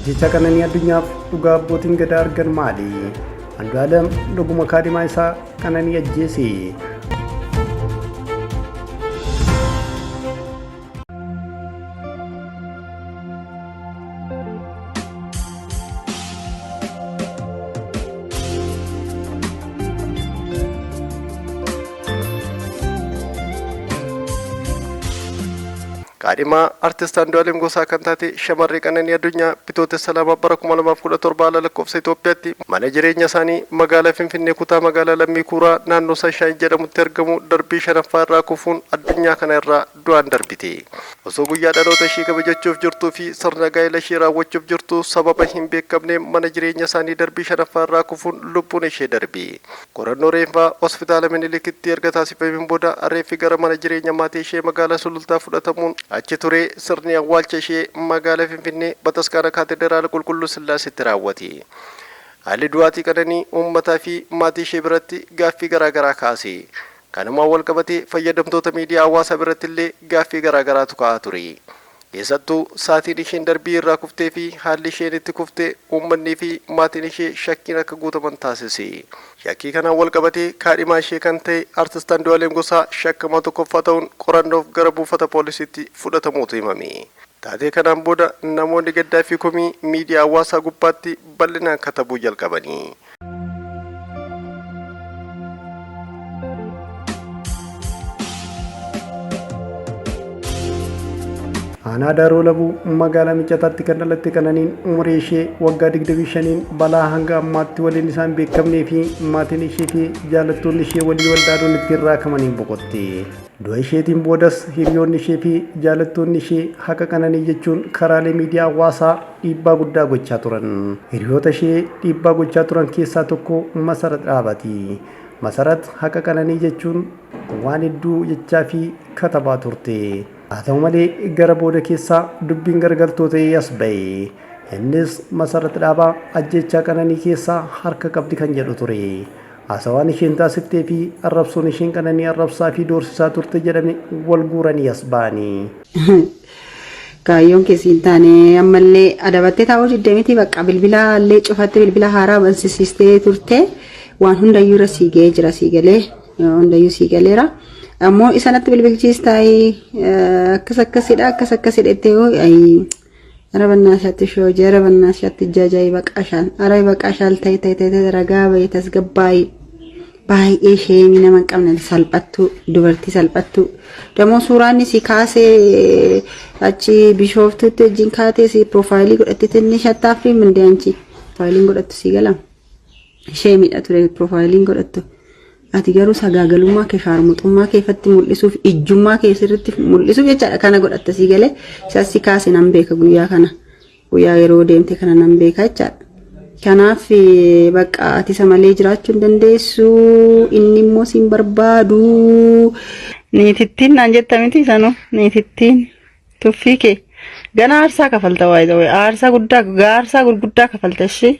Ajjeechaa Qananii Addunyaaf dhugaa abbootiin gadaa argan maali? Andu'aalem dhuguma kaadhimaa isaa Qananii ajjeese? Kaadhimaa Artist Andu'aalem Gosaa kan taate shamarree Qananii Addunyaa Bitootessa 2 bara 2017 ala lakkoofsa Itoophiyaatti mana jireenya isaanii magaalaa Finfinnee kutaa magaalaa Lammii Kuuraa naannoo Sanshaayinn jedhamutti argamu darbii shanaffaa irraa kufuun addunyaa kana irraa du'aan darbite. Osoo guyyaa dhaloota ishee kabajachuuf jirtuu fi sirna gaa'ela ishee raawwachuuf jirtuu sababa hin beekamneen mana jireenya isaanii darbii shanaffaa irraa kufuun lubbuun ishee darbe. Qorannoo reenfaa Hospitaala Minilikitti erga taasifameen booda reeffi gara mana jireenya maatii ishee magaalaa Sulultaa fudhatamuun achi turee sirni awwaalcha ishee magaalaa Finfinnee Bataskaana Kaatederaala Qulqulluu Sillaaseetti raawwate. Haalli du'aatii Qananii uummataa fi maatii ishee biratti gaaffii garaagaraa kaase. Kanumaan walqabatee fayyadamtoota miidiyaa hawaasaa birattillee gaaffii garaagaraatu ka'aa ture. Keessattuu saatiin isheen darbii irraa kuftee fi haalli isheen itti kufte uummannii fi maatiin ishee shakkiin akka guutaman taasise. Shakkii kanaan walqabatee kaadhimaa ishee kan ta'e Artist Andu'aalem Gosaa shakkamaa tokkoffaa ta'uun qorannoof gara buufata poolisiitti fudhatamuutu himame. Taatee kanaan booda namoonni gaddaa fi komii miidiyaa hawaasaa gubbaatti bal'inaan katabuu jalqabani. Aanaa Daaroo Labuu magaalaa Micataatti kan dhalatte Qananiin umurii ishee waggaa 25n balaa hanga ammaatti waliin isaan beekamnee fi maatiin ishee fi jaalattoonni ishee walii waldaadoon ittiin raakamaniin boqotte. Du'a isheetiin boodas hiriyoonni ishee fi jaalattoonni ishee haqa Qananii jechuun karaalee miidiyaa hawaasaa dhiibbaa guddaa gochaa turan. Hiriyoota ishee dhiibbaa gochaa turan keessaa tokko Masarat Dhaabati. Masarat haqa Qananii jechuun waan hedduu jechaa fi katabaa turte. Haa ta'u malee gara booda keessaa dubbiin gargaltoo ta'ee as ba'e. Innis Masarat Dhaabaa ajjeechaa Qananii keessaa harka qabdi kan jedhu ture. Haasawaan isheen taasiftee fi arrabsoon isheen Qananii arrabsaa fi doorsisaa turte jedhame wal guuranii as ba'ani. Kaayyoon kee siin taane ammallee adabattee taa'uu didde miti bakka bilbila illee cufattee bilbila haaraa bansisiistee turte waan hundayyuu irra sii ga'ee jira sii galee hundayyuu sii galeera. Ammoo isa natti bilbilchiistaayii akkas akkasidha akkas akkasidha jettee yoo ara bannaashaatti shoojee ara bannaashaatti jajaa'ii baqaashaal ara baqaashaal ta'e ta'e ta'e ragaa ba'e tasgabbaa'ii. Baay'ee sheemii nama hin qabne salphattuu dubartii salphattuu. Damoo suuraa inni si kaasee achi bishooftuutti wajjin kaatee si piroofaayilii godhatte tinni shattaaffii mindee anchi piroofaayiliin godhattu si gala. Sheemiidha ture piroofaayiliin godhattu. Ati garuu sagaagalummaa kee shaarmuxummaa kee ifatti mul'isuuf ijjummaa kee sirriitti mul'isuuf jechaadha kana godhatte si galee isas si kaase nan beeka guyyaa kana. Guyyaa yeroo deemte kana nan beeka jechaadha. Kanaaf bakka ati isa malee jiraachuu hin dandeessu inni immoo siin barbaadu. Niitittiin naan jetta miti sanuu niitittiin tuffii kee gana aarsaa kafalta waayee ta'e aarsaa guddaa aarsaa gurguddaa kafalta ishee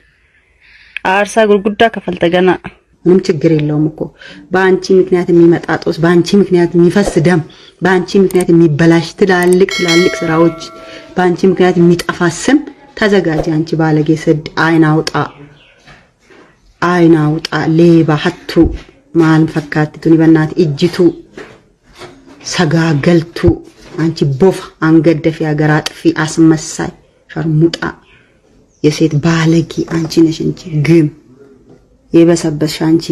aarsaa gurguddaa kafalta ganaa. ምንም ችግር የለውም እኮ በአንቺ ምክንያት የሚመጣ ጦስ፣ በአንቺ ምክንያት የሚፈስ ደም፣ በአንቺ ምክንያት የሚበላሽ ትላልቅ ትላልቅ ስራዎች፣ በአንቺ ምክንያት የሚጠፋ ስም። ተዘጋጂ አንቺ ባለጌ ስድ፣ አይን አውጣ፣ አይን አውጣ፣ ሌባ ሀቱ ማል ፈካቲቱን በእናት እጅቱ ሰጋገልቱ አንቺ ቦፋ አንገት ደፊ ሀገር አጥፊ አስመሳይ ሸርሙጣ የሴት ባለጌ አንቺ ነሽ እንጂ ግም የበሰበስሽ አንቺ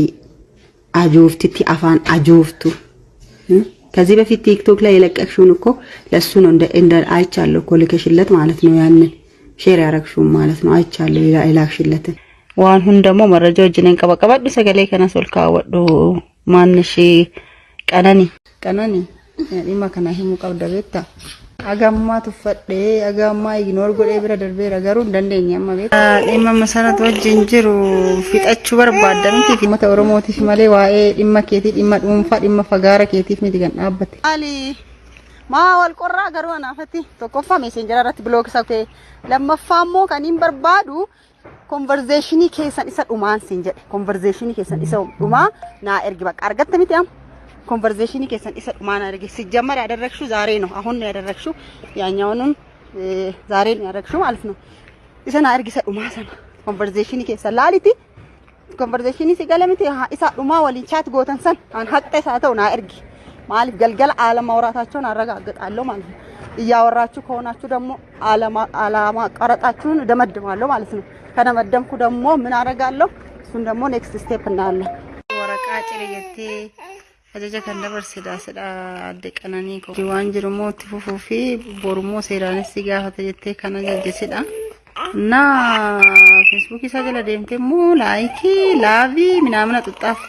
አጆፍትቲ አፋን አጆፍቱ። ከዚህ በፊት ቲክቶክ ላይ የለቀቅሽውን እኮ ለሱ ነው እንደ አይቻለሁ እኮ ልከሽለት ማለት ነው። ያንን ሼር ያረግሽውን ማለት ነው አይቻለሁ የላክሽለትን። Waan hundammoo marrajaa wajjin qaba qabadhu sagalee kanas ol kaawwadhu maannishi qanani qanani dhimma kana himuu qabda beektaa haga ammaa tuffadhee haga ammaa ignoor godhee bira darbeera garuu hin dandeenye amma beektaa. Dhimma masarat wajjin jiru fixachuu barbaadda miti uummata Oromootiif malee waa'ee dhimma keetii dhimma dhuunfaa dhimma fagaara keetiif miti kan dhaabbate. Maali maa wal qorraa garuu anaafatti tokkoffaa meeseenjara irratti bilook isa ta'e lammaffaa immoo kan hin barbaadu konverzeeshinii keessan isa dhumaan siin jedhe konverzeeshinii keessan isa dhumaa naa ergi በቃ argatte miti am konverzeeshinii keessan isa dhumaa naa ergi ሲጀመር ያደረግሽው ዛሬ ነው አሁን ነው ያደረግሽው ያኛውንም ዛሬ ነው ያደረግሽው ማለት ነው Isa naa ergisa dhumaa sana. Conversation keessa laaliti. Conversation si gala miti isa dhumaa waliin chat gootan san an haqxa isaa ta'u naa ergi. Maaliif galgala አለማውራታቸውን አረጋግጣለሁ ማለት ነው። እያወራችሁ ከሆናችሁ ደግሞ አለማቋረጣችሁን እደመድማለሁ ማለት ነው። ከደመደምኩ ደግሞ ምን አደርጋለሁ? እሱን ደግሞ next step እናያለን። Waraqaa cire jettee ajaja kan dabarsedha sedha adde Qananii koo. Waan jiru immoo itti fufuu fi borummoo seeraanis si gaafata jettee kan ajajjesidha. እና feesbuukii isaa jala deemtee immoo like love minaamina xuxxaaf.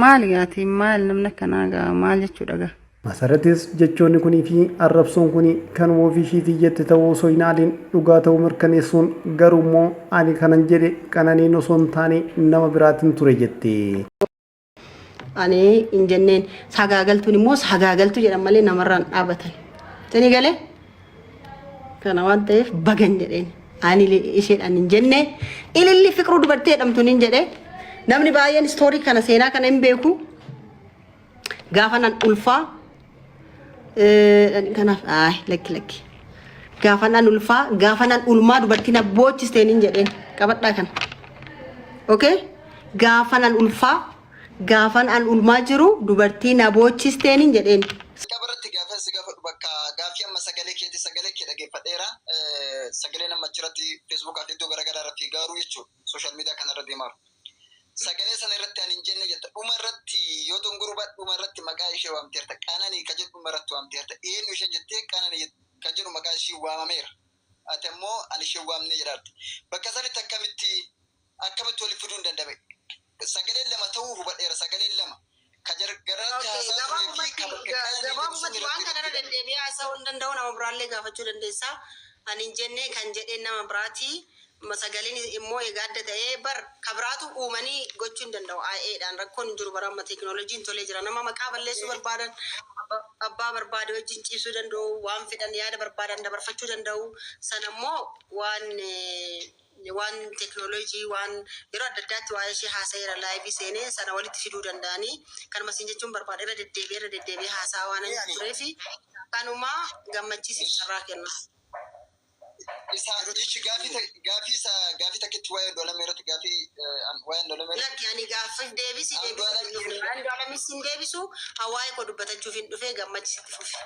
Maal gaati maal namni akkanaa gaa maal jechuudha gaa. Masaratis jechoonni kunii fi arrabsoon kuni kanuma ofii ishiitii jette ta'uu osoo hin haalin dhugaa ta'uu mirkaneessuun, garuu immoo ani kanan jedhe Qananiin osoo hin taane nama biraatiin ture jette. Ani hin jenneen, sagaagaltuun immoo sagaagaltuu jedhan malee namarraan dhaabatan. Isinii galee kana waan ta'eef bagan jedheen. Ani isheedhaan hin jenne, Ililli Fiqiruu dubartii jedhamtuun hin jedhe. Namni baay'een story kana, seenaa kana hin beeku. Gaafa nan ulfaa, kanaaf ayi lakki lakki. Gaafa nan ulfaa, gaafa nan ulmaa dubartii na boochisteen hin jedheen, qabadhaa kana. Okay? Gaafa nan ulfaa, gaafa nan ulmaa jiru dubartii na boochisteen hin jedheen. Jalqaba irratti gaafa si gaafadhu, bakka gaaffii amma sagalee keetii, sagalee kee dhaggeeffadheera. Sagalee nama achirratti feesbuukaa fi iddoo garaagaraa irratti fiigaaru jechuudha. Social media kanarra deemaa. Sagalee sana irratti ani hin jenne jetta. Dhuma irratti yoo dongoruu baadhu, dhuma irratti maqaa ishee waamteerta. Qananii ka jedhu dhuma irratti waamteerta. Eenyu isheen jettee Qananii ka jedhu maqaa ishii waamameera. Ati ammoo ani ishee waamnee jedhaarte. Bakka sanitti akkamitti waliif fiduu hin dandame? Sagaleen lama ta'uu hubadheera. Sagaleen lama. Ka gargaratti haasaa turee fi ka bakka Qananii jedhu Gabaabumatti sun waan irratti kanarra deddeebi'ee haasa'uu hin danda'u, nama biraallee gaafachuu dandeessa. Ani hin jenne, kan jedheen nama biraati. Sagaleen immoo egaa adda ta'ee bar kabiraatu uumanii gochuu hin danda'u. AI'dhaan rakkoon hin jiru, bara amma teekinooloojiin tolee jira. Nama maqaa balleessuu barbaadan abbaa barbaade wajjin ciisuu danda'u, waan fedhan yaada barbaadan dabarfachuu danda'u. Sana immoo waan teekinooloojii, waan yeroo adda addaatti waa'ee ishee haasa'eera, live seenee sana walitti fiduu danda'anii. Kanuma siin jechuun barbaade, irra deddeebi'ee haasaa waan tureefi kanuma gammachiisiif carraa kenna. Isa jechi gaafii takkitti waa'ee Andu'aalam irratti gaafii waa'ee Andu'aalam irratti. Lakki, ani gaaffiif deebisi Andu'aalam deebisuuf hin dhufne. Andu'aalamis hin deebisu, waa'ee koo dubbatachuuf hin dhufe, gammachisitti fufi.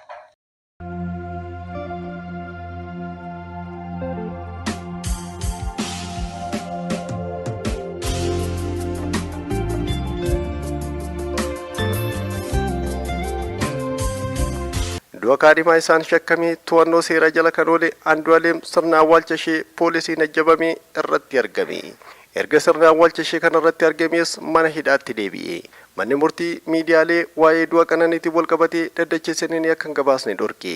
Du'a kaadhimaa isaan shakkamee to'annoo seeraa jala kan oole Andu'aalem sirna awwaalcha ishee poolisiin ajjabamee irratti argame. Erga sirna awwaalcha ishee kana irratti argamees mana hidhaatti deebi'e. Manni murtii miidiyaalee waa'ee du'a Qananiitiin wal qabatee daddacheessanii akka hin gabaasne dhorke.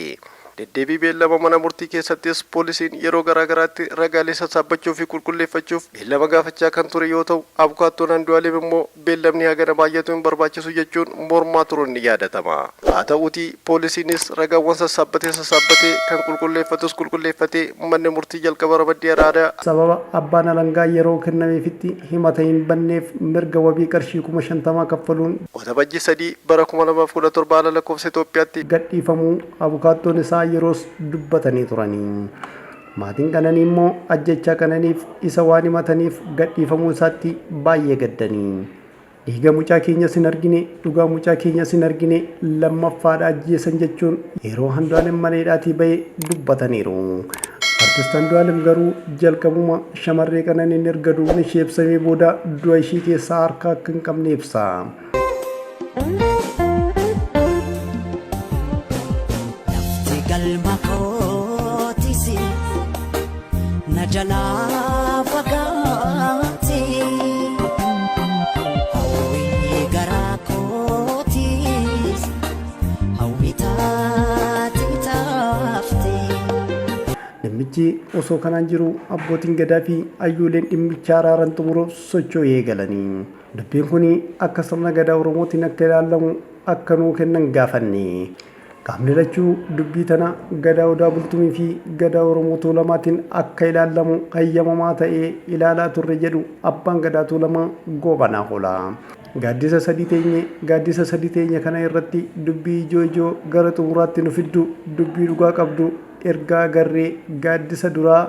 Deddeebii beellama mana murtii keessattis poolisiin yeroo garaa garaatti ragaalee sassaabbachuu fi qulqulleeffachuuf beellama gaafachaa kan ture yoo ta'u, abukaattoon Andu'aalem immoo beellamni hagana baay'atu hin barbaachisu jechuun mormaa turuun ni yaadatama. Haa ta'uutii poolisiinis ragaawwan sassaabbatee sassaabbatee, kan qulqulleeffatus qulqulleeffatee, manni murtii jalqaba ramaddii Araadaa sababa abbaan alangaa yeroo kennameefitti himata hin banneef mirga wabii qarshii 50,000 kaffaluun Waxabajjii 3 bara 2017 ala lakkoofsa Itoophiyaatti gadhiifamuu abukaattoon isaa yeroos dubbatanii turanii. Maatiin Qananii immoo ajjechaa Qananiif isa waan himataniif gadhiifamuu isaatti baay'ee gaddanii. Dhiiga mucaa keenyas hin argine, dhugaa mucaa keenyas hin argine, lammaffaadha ajjeesan jechuun yeroo Andu'aalem mana hidhaatii bahe dubbataniiru. Artist Andu'aalem garuu jalqabuma shamarree Qananiin erga du'uun ishee ibsamee booda du'a ishii keessaa harka akka hin qabne ibsa. Lafti galma kootis na jalaa fagaate, hawwii garaa kootis hawwii taate taafte. Dhimmichi osoo kanaan jiru abbootiin gadaa fi hayyooleen dhimmicha araaran xumuruuf socho'uu eegalanii. Dubbiin kun akka sirna gadaa Oromootiin akka ilaalamu akka nuu kennan gaafanne. Qaamni lachuu dubbii tana gadaa Odaa Bultumii fi gadaa Oromoo Tuulamaatiin akka ilaalamu hayyamamaa ta'ee ilaalaa turre jedhu abbaan gadaa Tuulamaa Goobanaa Hoolaa. Gaaddisa sadii teenye, gaaddisa sadii teenye kana irratti dubbii ijoo ijoo gara xumuraatti nu fiddu, dubbii dhugaa qabdu ergaa agarree gaaddisa duraa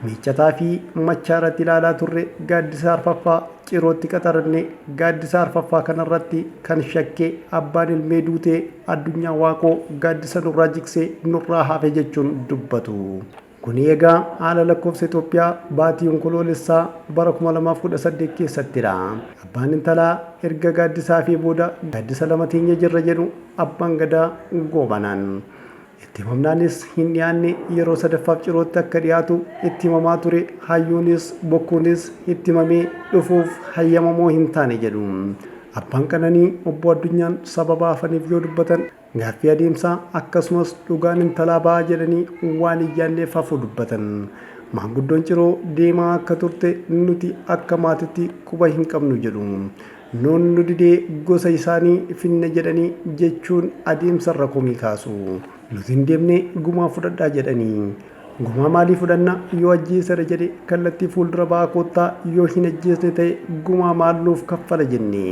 Miicataa fi Machaaratti ilaalaa turre gaaddisa arfaffaa Cirootti qaxaranne. Gaaddisa arfaffaa kanarratti kan shakke abbaan ilmee duutee Addunyaa Waaqoo gaaddisa nurraa jigsee nurraa hafe jechuun dubbatu. Kuni egaa haala lakkoofsa Itoophiyaa baatii Onkoloolessaa bara 2018 keessattidha. Abbaan intalaa erga gaaddisa hafee booda gaaddisa lama teenya jirra jedhu Abbaan Gadaa Goobanaan. Itti himamnaanis hin dhiyaanne yeroo sadaffaaf Cirootti akka dhiyaatu itti himamaa ture hayyuunis bokkuunis itti himamee dhufuuf hayyamamoo hin taane jedhu. Abbaan Qananii Obbo Addunyaan sababa hafaniif yoo dubbatan gaaffii adeemsaa akkasumas dhugaan intalaa ba'a jedhanii waan hin yaadneef hafuu dubbatan. Maanguddoon Ciroo deemaa akka turte nuti akka maatitti quba hin qabnu jedhu. Nuun nu didee gosa isaanii finna jedhanii jechuun adeemsarra komii kaasu. Nuti hin deemne gumaa fudhadhaa jedhanii. Gumaa maalii fudhanna yoo ajjeeseera jedhe kallattii fuuldura ba'aa koottaa yoo hin ajjeesne ta'e gumaa maal nuuf kaffala jenne.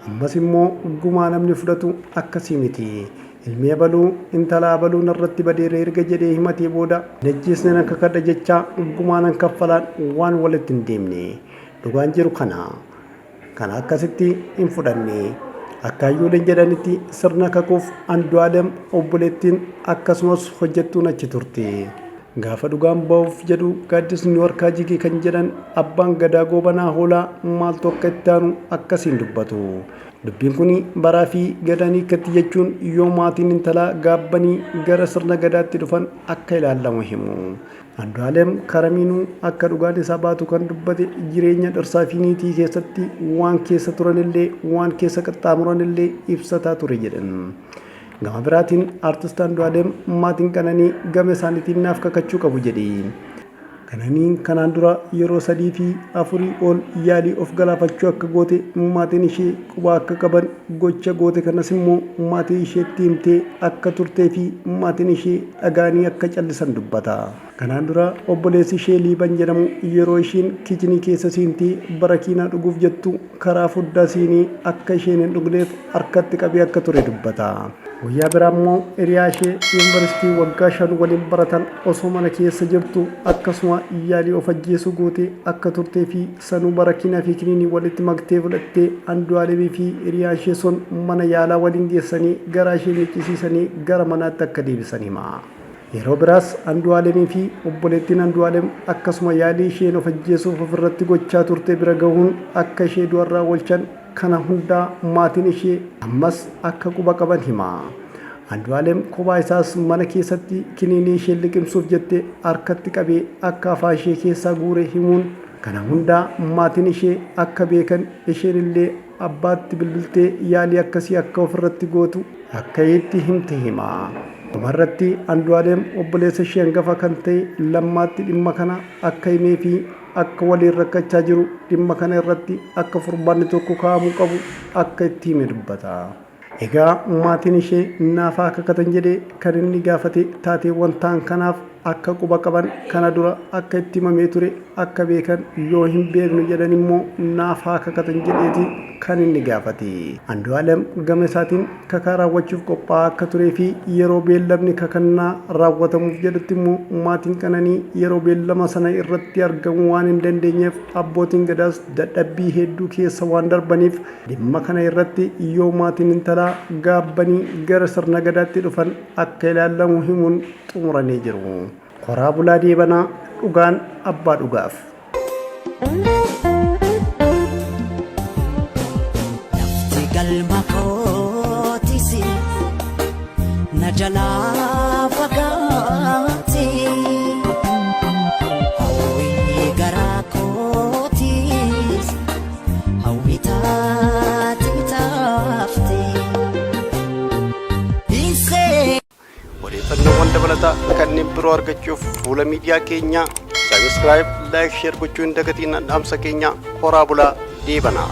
Ammas immoo gumaa namni fudhatu akkasii miti. Ilmi abaluu intala abaluu narratti badeera erga jedhee himatee booda hin ajjeesne nan kakadha jechaa gumaa nan kaffalaan waan walitti hin deemne. Dhugaan jiru kana. Kana akkasitti hin fudhanne. Akka hayyooleen jedhanitti sirna kakuuf Andu'aalem obboleettiin akkasumas hojjettuun achi turte. Gaafa dhugaan ba'uuf jedhu gaaddisni nu harkaa jige kan jedhan abbaan Gadaa Goobanaa Hoolaa maaltu akka itti aanu akkasiin dubbatu. Dubbiin kun baraa fi Gadaan hiikkatti jechuun yoo maatiin intalaa gaabbanii gara sirna Gadaatti dhufan akka ilaallamu himu. Andu'aalem Karamiinuu akka dhugaan isaa baatu kan dubbate jireenya dhirsaa fi niitii keessatti waan keessa turanillee waan keessa qaxxaamuranillee ibsataa ture jedhan. Gama biraatiin Artist Andu'aalem maatiin Qananii gama isaaniitiin naaf kakachuu qabu jedhe. Qananiin kanaan dura yeroo sadii fi afurii ol yaalii of galaafachuu akka goote maatiin ishee quba akka qaban gocha goote kanas immoo maatii isheetti himtee akka turtee fi maatiin ishee dhaga'anii akka callisan dubbata. Kanaan dura obboleessi ishee Liiban jedhamu yeroo ishiin kichinii keessa seentee barakiinaa dhuguuf jettu karaa foddaa seenee akka isheen hin dhugneef harkatti qabee akka ture dubbata. Guyyaa biraa immoo hiriyaa ishee yuunivarsiitii waggaa 5 waliin baratan osoo mana keessa jirtu akkasuma yaalii of ajjeesuu gootee akka turtee fi sanuu barakiinaa fi kiniinii walitti maktee fudhattee Andu'aalemii fi hiriyaan ishee sun mana yaalaa waliin geessanii garaa ishee miccisiisanii gara manaatti akka deebisan hima. Yeroo biraas Andu'aalemii fi obboleettiin Andu'aalem akkasuma yaalii isheen of ajjeesuuf ofirratti gochaa turte bira gahuun akka ishee du'arraa oolchan kana hundaa maatiin ishee ammas akka quba qaban hima. Andu'aalem kophaa isaas mana keessatti kiniinii isheen liqimsuuf jette harkatti qabee akka afaan ishee keessaa guure himuun kana hundaa maatiin ishee akka beekan isheen illee abbaatti bilbiltee yaalii akkasii akka ofirratti gootu akka itti himte hima. Dhumarratti Andu'aalem obboleessa ishee hangafa kan ta'e Lammaatti dhimma kana akka himee fi akka waliin rakkachaa jiru dhimma kana irratti akka furmaanni tokko kaa'amuu qabu akka itti hime dubbata. Egaa maatiin ishee naafaa kakatan jedhee kan inni gaafate taateewwan ta'an kanaaf akka quba qaban kana dura akka itti himamee ture akka beekan yoo hin beeknu jedhan immoo naaf haa kakatan jedheeti kan inni gaafate. Andu'aalem gama isaatiin kakaa raawwachuuf qophaa'aa akka turee fi yeroo beellamni kakannaa raawwatamuuf jedhutti immoo maatiin Qananii yeroo beellama sana irratti argamuu waan hin dandeenyeef abbootiin Gadaas dadhabbii hedduu keessa waan darbaniif dhimma kana irratti yoo maatiin intalaa gaabbanii gara sirna Gadaatti dhufan akka ilaallamu himuun xumuranii jiru. Horaa bulaa deebanaa dhugaan abbaa dhugaaf. Lafti galma kootis na jalaa fagaate. Hawwii garaa kootis hawwii taate taafte. Dhiisee. Odeeffannoowwan dabalataa kanneen biroo argachuuf fuula miidiyaa keenyaa sabiskiraayib, laayik, sheer gochuu hin dagatiin dhaamsa keenya horaa bulaa deebanaa.